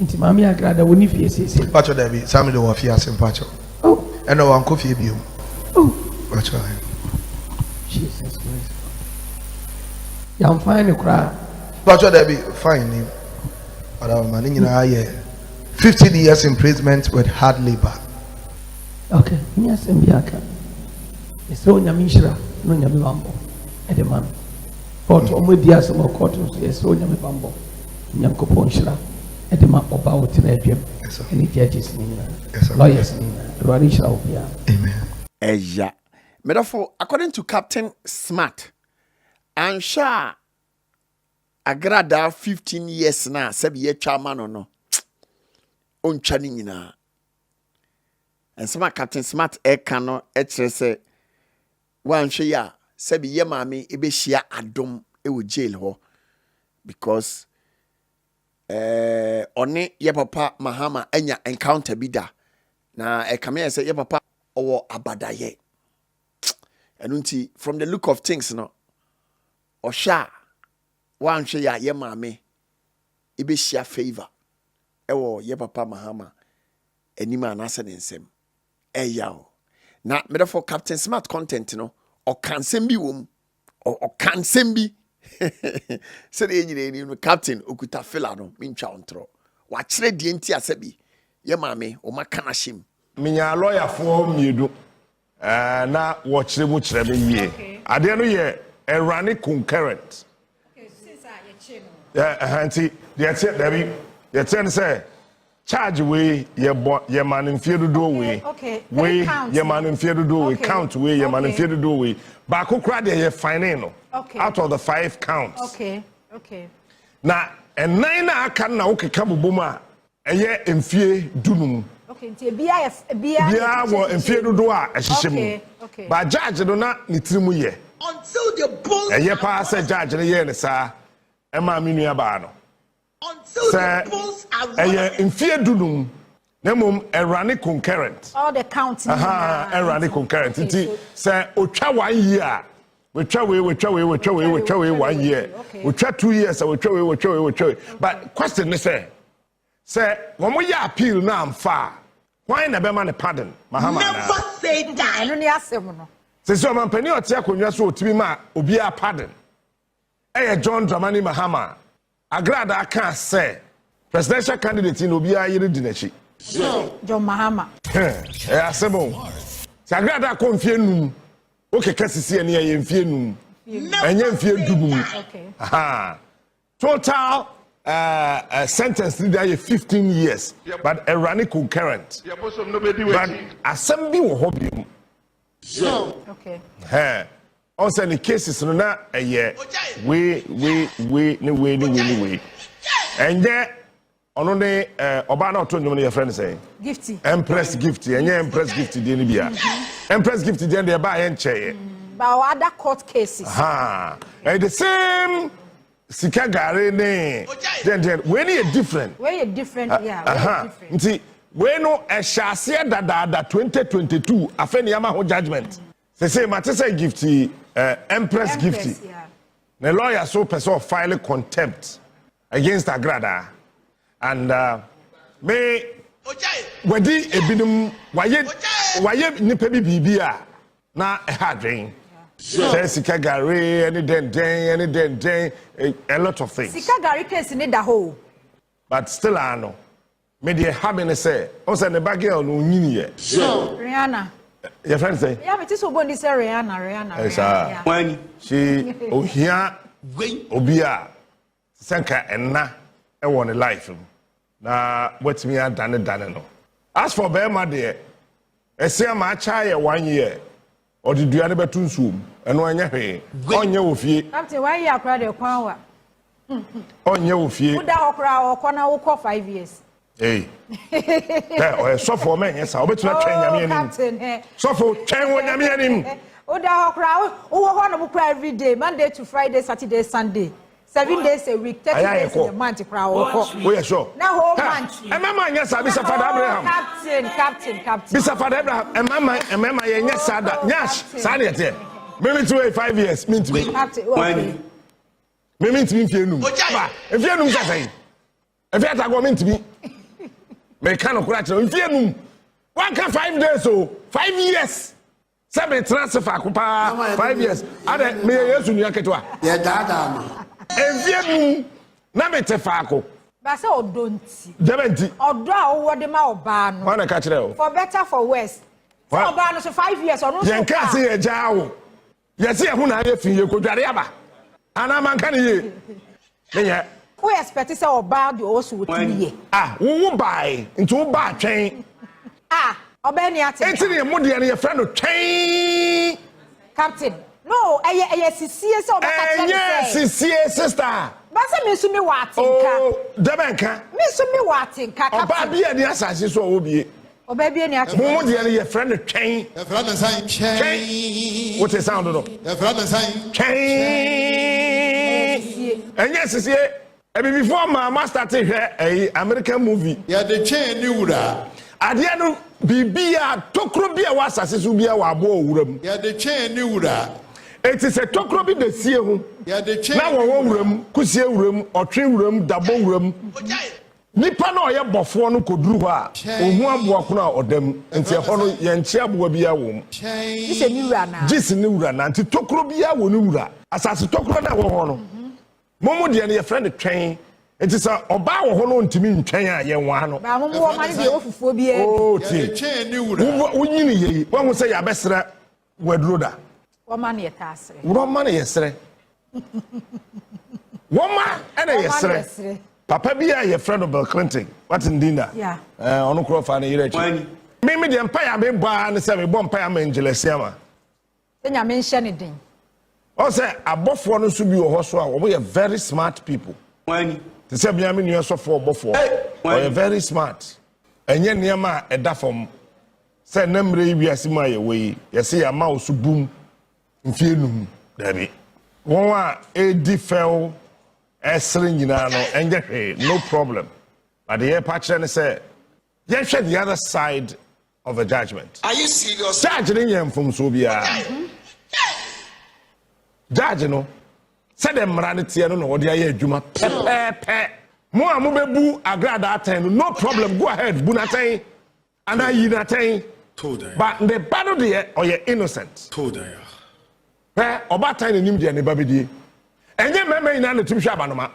Nti Maame Agrada wɔ ne fie seesei? Mpakyɛw dabi, saa mede wɔ fie ase mpakyɛw. Oh. Ɛna wankɔ fie biom. Oh. Mpakyɛw ahe. Jesus Christ. Yɛamfan ne koraa. Mpakyɛw dabi, fine ni. Ɔdawoma ne nyinaa yɛ 15 years imprisonment with hard labor. Okay, ni asɛm bi aka. Yɛsrɛ Onyame nhyira na Onyame bammɔ ɛde ma no. Kɔɔto ɔmo adi asɛm wɔ kɔɔto nso yɛsrɛ Onyame bammɔ. Nyankopɔn nhyira ɛde ma ɔba a ɔtena adwam ɛne judges ne nyinaa, lawyers ne nyinaa. Awurade nhyira wo biara. Amen. Ɛya. Medɔfo, according to Captain Smart, anhwɛ a agradaa 15 years na sɛbi yɛatwa ama no no, ɔntwa ne nyinaa. Nsɛm a Captain Smart ɛka no kyerɛ sɛ wanhwɛ yi a sɛbi yɛ maame ɛbɛhyia adom wɔ jail hɔ because ɔne yɛ papa Mahama anya encounter bi da na ɛkame yɛ sɛ yɛ papa ɔwɔ abadayɛ. Ɛno nti from the look of things no, ɔhwɛ a wanhwɛ yi a yɛ maame ɛbɛhyia favour ɛwɔ yɛ papa Mahama anim anaasɛ ne nsɛm ɛya o. Na medɛfo, Captain Smart content no, ɔka nsɛm bi wɔ mu, ɔka nsɛm bi sɛdeɛ yɛn nyinaa anim no, Captain okuta fila no mentwa wo ntorɔ, wakyerɛ deɛ nti asɛ bi yɛ maame ɔma ka n'ahyɛm. Menya lɔyafoɔ mmienu na wɔkyerɛ mu kyerɛ me yie. Adeɛ no yɛ ɛrane concurrent. Nti deɛ teɛ dabi, deɛ teɛ no sɛ charge wei yɛbɔ yɛma no mfie dodoɔ wei, wei yɛma no mfie dodoɔ wei, count wei yɛma no mfie dodoɔ wei, baako koraa deɛ yɛ fine no out of the five counts. Na ɛnan na aka no na wokeka bobɔ mu a ɛyɛ mfie 15. Biara wɔ mfie dodoɔ a ɛhyehyɛ mu. Ba judge no na ne tiri mu yɛ ɛyɛ paa sɛ judge no yɛɛ ne saa ɛmaa me nua baa no sɛ ɛyɛ mfie 15 na mmom ɛrane concurrent. All the counts. Ɛrane concurrent nti sɛ otwa one year a, wotwa wei, wotwa wei, wotwa wei, wotwa wei one year, wotwa 2 years a, wotwa wei, wotwa wei, wotwa wei. But question ne sɛ wɔn yɛ appeal na amfa a, hwan na ɛbɛma ne pardon, Mahama anaa? Never say die. Ɛno ne asɛm no. Sisi ɔmampanin a ɔte akonnwa so otumi ma obiara pardon ɛyɛ John Dramani Mahama. Agradaa kaa sɛ presidential candidate na obiara yere di n'akyi. John Mahama. Ɛyɛ asɛm o. Sɛ agradaa kɔ mfie 5, wokeka sisi ɛne ɛyɛ mfie 5, ɛnyɛ mfie 15. Total sentence ni de ayɛ 15 years, but ɛrane concurrent. But asɛm bi wɔ hɔ bi mu. Ɔn sɛ ne cases no na ɛyɛ wei, wei, wei ne wei ne wei ne wei. Ɛnyɛ ɔno ne ɔbaa na ɔto nnwom no, yɛfrɛ no sɛn? Gifty. Empress Gift. Ɛnyɛ Empress Gift deɛ no bia. Empress Gift deɛ deɛ ɛbaa yɛ nkyɛeɛ. But other court cases. Ɛyɛ the same sika gari ne deɛ wei ne yɛ different. Wei yɛ different, yeah. Wei yɛ different. Nti wei no ɛhyɛ aseɛ dadaada 2022, afei ne yɛama ho judgement. Sese mate sɛ Gifty, Empress Gifty ne lawyer so pɛ sɛ ɔfile contempt against Agrada and me wadi ebinom wayɛ nipa bi biribi a na ɛha adwen sɛ sika gari ɛne dɛndɛn ɛne dɛndɛn, a lot of things. Sika gari case ne da hɔ o. But still ano me deɛ ha me ne sɛ ɔn sɛ ne ba girl no onyini yɛ. Rihanna. Yɛfrɛ no sɛ. Ya mi ti sɛ obɔ ni sɛ Rihanna, Rihanna. Ɛ saa. Rihanna. She ohia obi a sɛ nka ɛna ɛwɔ ne life mu na watumi adane dane no. As for bɛrima deɛ, ɛsɛ ama akyɛ ayɛ one year, ɔde dua no bɛto nsuom, ɛno ɛnyɛ hwee, ɔnyɛ wɔ fie. Captain, one year koraa de kwan wa. Ɔnyɛ wɔ fie. Woda hɔ koraa ɔkɔ na wokɔ 5 years. Ee, ɛ ɔyɛ sɔfo, ɔmɛ nyɛ saa, ɔbɛtumi atwɛn Nyame anim. Captain, eh. Sɔfo, twɛn wɔ Nyame anim. Woda hɔ koraa, wowɔ hɔ nom koraa every day, Monday to Friday, Saturday, Sunday, 7 days a week, 30 Ayɛ ayɛ days in kɔ. a month koraa wɔkɔ. Woyɛ sure? Na whole month. Ɛmɛma nyɛ saa. Bisa Fada Abraham. Captain, Captain, Captain. Bisa Fada Abraham. Ɛmɛma, ɛmɛma yɛ nyɛ saa da. Nyash saa ne yɛteɛ. Mímí ti wei 5 years mi ntumi. Captain, okay. Mímí ntumi mfie 5 ba mfie 5 sɛsɛn efi atagɔ mi ntumi. Meka nokorɛ akyerɛ wo, mfie num. Wanka 5 days o, 5 years. Sɛ metena ase faako paa 5 years. Adɛ, meyɛ Yesu nua ketewa? Yɛdaadaa no. Mfie 5 na mete faako. Ba sɛ ɔdɔ nti. Dɛbɛ nti? Ɔdɔ a wowɔ de ma ɔbaa no. Wọn na ka kyerɛ o? For better, for worse. Sɛ ɔbaa no so 5 years, ɔno nso. Yɛn kaa se yɛ gyaa wo. Yɛsi ɛho na ayɛ fi, yɛ kodware aba. Anaa manka ne yie? Menyɛ. Wo expect sɛ ɔbaa deɛ ɔwɔ so wɔtumi yɛ. Ah, wo baae nti wo baa twɛn. Ah, ɔbaa ni ate. Eti ne mo deɛ no yɛfrɛ no twɛn. Captain, no, ɛyɛ sisie sɛ ɔbɛka kyerɛ ne Ɛnyɛ sɛ. sisie, sister. Ba sɛ mi nso mi wɔ atenka. Oo, dɛbɛ nka. Mi nso mi wɔ atenka, Ɔbaa Captain. bi a ni asase so a ɔwɔ bie. Ɔbaa bi ani ate. Mo deɛ no yɛfrɛ no twɛn. Yɛfrɛ no sɛn? Twɛn. Wote sound no? Yɛfrɛ no sɛn? Twɛn. Sisie. Ɛnyɛ sisie. Abibifoɔ maa ma start hwɛ ɛyi American movie. Yɛde twɛn ne wura. Adeɛ no biribi a tokuro bi a ɛwɔ asase so bi a wɔ aboa owura mu. Yɛde twɛn ne wura. Eti sɛ tokuro bi da sie ho Yɛde twɛn na ne wɔwɔ wura. wura mu, kusie wura mu, ɔtwe wura mu, dabɔ wura mu. Nipa na ɔyɛ bɔfoɔ no kɔduru hɔ a, ohun aboa kono a ɔda mu. Nti ɛhɔ no yɛnkye aboa bi wɔ mu. Twɛn. Gye sɛ ne wura naa. Gye si ne wura na nti tokuro biara wɔ ne wura. Asase tokuro no a ɛwɔ hɔ no, mo mo deɛ no yɛfrɛ no twɛn. Nti sɛ ɔbaa wɔ hɔ no ntumi ntwɛn a, yɛnwaa no. Baa mo mo wɔ ma ne deɛ ɛwɔ fufuo biara bi. Oo, tie. Yɛde twɛn ne wura. Wonyini yɛ yi, wahu sɛ yɛabɛsrɛ waduro da? Wɔma no yɛ taa serɛ. Wɔma no yɛserɛ. Wɔma ɛna Wɔma no yɛserɛ. yɛserɛ. Papa bi a yɛfrɛ no Bill Clinton, wate ne din da? Yeah. Ɔno korɔ fa ne yerɛ akyi. Me deɛ, mpaeɛ a mebɔ ara ne sɛ mebɔ mpaeɛ ama Angel Asiama. Sɛ Nyame nhyɛ ne den. Ɔ sɛ abɔfoɔ no nso bi wɔ hɔ so a wɔyɛ very smart people. Te sɛ bia me nua sɔfoɔ ɔbɔfoɔ, ɔyɛ very smart. Ɛnyɛ nneɛma a ɛda fam sɛ ɛnɛ mmerɛ yi wiase mu a yɛwɔ yi, yɛsɛ yɛama wo so bum mfie 5. Dabi, wɔn a ɛdi fɛw ɛsere nyinaa no, ɛnyɛ hwee, no problem. But deɛ yɛpa kyerɛ ne sɛ yɛhwɛ the other side of the judgment. Are you serious? Judge ne nyɛ mfomsoɔ biara. Judge no, sɛdeɛ mmara no teɛ no na wɔde ayɛ adwuma pɛpɛɛpɛ. Mo a mobɛbu Agradaa atɛn no, no problem, go ahead, bu n'atɛn anaa yi n'atɛn, but ne ba no deɛ, ɔyɛ innocent. Hwɛ, ɔbaatan n'anim deɛ ne ba bɛdie. Ɛnyɛ mmarima nyinaa na tumi hwɛ abanoma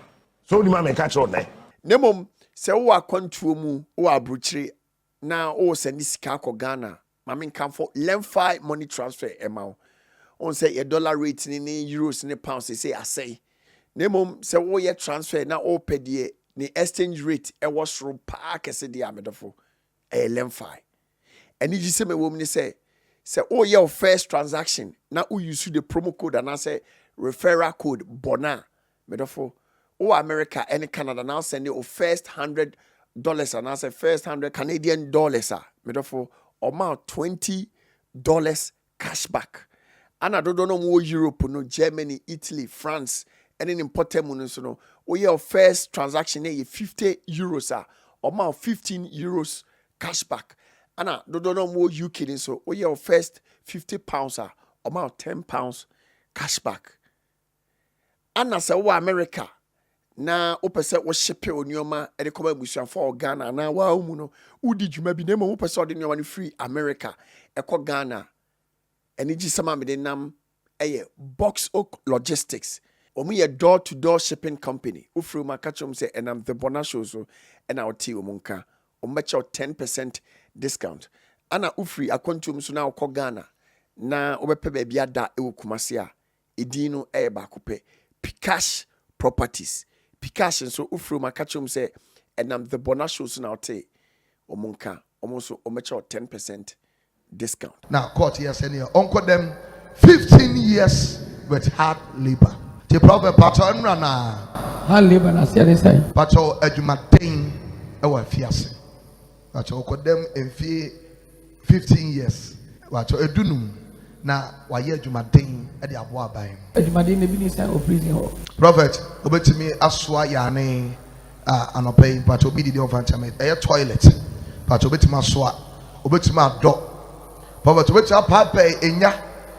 so. Onim a meka kyerɛ wo nnɛ. Na mmom sɛ wowɔ akwantuo mu, wowɔ aburokyire na wowɔ sɛ ne sika akɔ Ghana, maame nkamfo Lemfi Money Transfer ɛma wo. Wɔn sɛ yɛ dollar rate ne euros ne pounds sɛ asɛe. Na mmom sɛ woyɛ transfer na wopɛ deɛ ne exchange rate ɛwɔ soro paa kɛse deɛ a, medɔfo, ɛyɛ Lemfi. Anigye sɛm ɛwɔ mu ne sɛ, sɛ woyɛ wo first transaction na wo use the promo code anaasɛ referral code bɔ no a, medɔfo, wowɔ America ne Canada na wosɛnde wo first $100 anaasɛ first 100 Canadian dollars a, medɔfo, ɔma wo $20 cashback. Ana dodoɔ no a wɔwɔ Europe no, Germany, Italy, France ɛne ne mpɔtam mu no nso no, woyɛ wo first transaction na ɛyɛ €50 a, ɔma wo €15 cashback. Ana dodoɔ no a wɔwɔ UK no nso, woyɛ wo first £50 a, ɔma wo £10 cashback. Ana sɛ wowɔ America na wopɛ sɛ wohyepe wo nneɛma de kɔma abusuafoɔ a wɔ Ghana anaa waa mu no wodi dwuma bi, na mmom wopɛ sɛ ɔde nneɛma no firi America ɛkɔ Ghana, anigye sɛm a mede nam ɛyɛ Box Oak Logistics. Wɔn yɛ door to door shipping company. Wofiri mu aka kyerɛ wɔn sɛ ɛnam The Bona Show so ɛna wɔte wɔn nka, wɔn bɛkyɛ wo 10% discount. Ana wofiri akwantuom so na wokɔ Ghana na wobɛpɛ baabi ada ɛwɔ Kumase a, edin no yɛ baako pɛ, Picash Properties. Picash nso, wofiri mu aka kyerɛ wɔn sɛ ɛnam The Bona Show so na wɔte wɔn nka, wɔn nso wɔbɛkyɛ wo 10% discount. Na court yɛ sɛ neɛ ɔnkɔ dɛm 15 years with hard labour. Nti Prophet, patɔ nnura naa. Hard labour na aseɛ ne sɛn? Patɔ adwumaden ɛwɔ afiase. Patɔ ɔkɔ dɛm mfie 15 years, patɔ 15 na wayɛ adwumaden ɛde aboa aban no. Adwumaden na ebi ne sɛn wɔ prison hɔ? Prophet, obetumi asoa yaane a anɔpɛ yi, patɔ obi didi ɔfa nkyɛn ɛyɛ toilet. Patɔ obetumi asoa, obetumi adɔ. Prophet, obetumi apaapae enya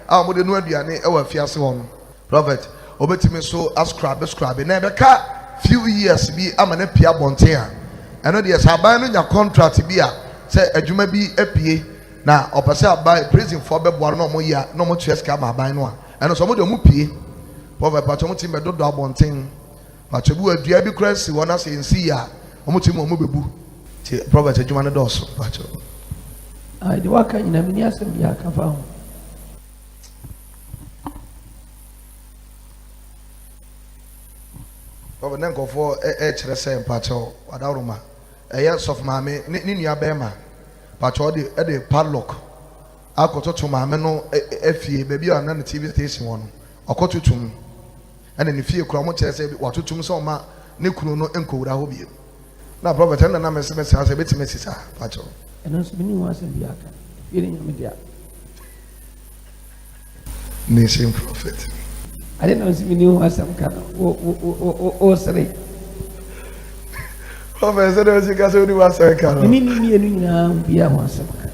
a wɔde no aduane ɛwɔ afiase hɔ no. Prophet, obetumi nso ascrub scrub na ɛbɛka few years bi ama ne pia abɔnten a. Ɛno deɛ sɛ aban no nya contract bi a sɛ adwuma bi apue na ɔpɛ sɛ aban prison foɔ bɛboa no na wɔn yɛ a na wɔn tua sika ma aban no a ɛno nso wɔn deɛ wɔn pue. Prophet pakyɛ wɔn tumi bɛdodɔ abɔnten. Pakyɛ bi wɔ dua bi koraa si hɔ na sɛ nsi yie a wɔn tumi wɔn bɛbu. Nti prophet adwuma no dɔɔso pakyɛ. Ayi deɛ waka nyinaa menni asɛm biara ka fa ho. Prophet na nkurɔfoɔ ɛkyerɛ sɛ mpakyɛw adaworoma ɛyɛ sɔfo maame ne ne nua bɛrima mpakyɛw ɔde ɛde padlock akɔtoto maame no afie baabi a na ne TV station wɔ no ɔkɔtoto mu ɛna ne fie kura wɔn kyerɛ sɛ watoto mu sɛ ɔma ne kunu no nkɔwura hɔ bio na prophet ɛna na mɛsɛ mɛsɛ asɛ ebɛtumi asi saa mpakyɛw. Ɛno nso menni ho asɛm biara ka efie no nyame dea. Nation prophet. Ade na ɔsi mi ni ho asɛm ka no wo wo wo wo wo sere. Prophet sɛ de ɔsi ka sɛ ɔni ho asɛm ka no. Mene ne mmienu nyinaa ho biara ho asɛm ka.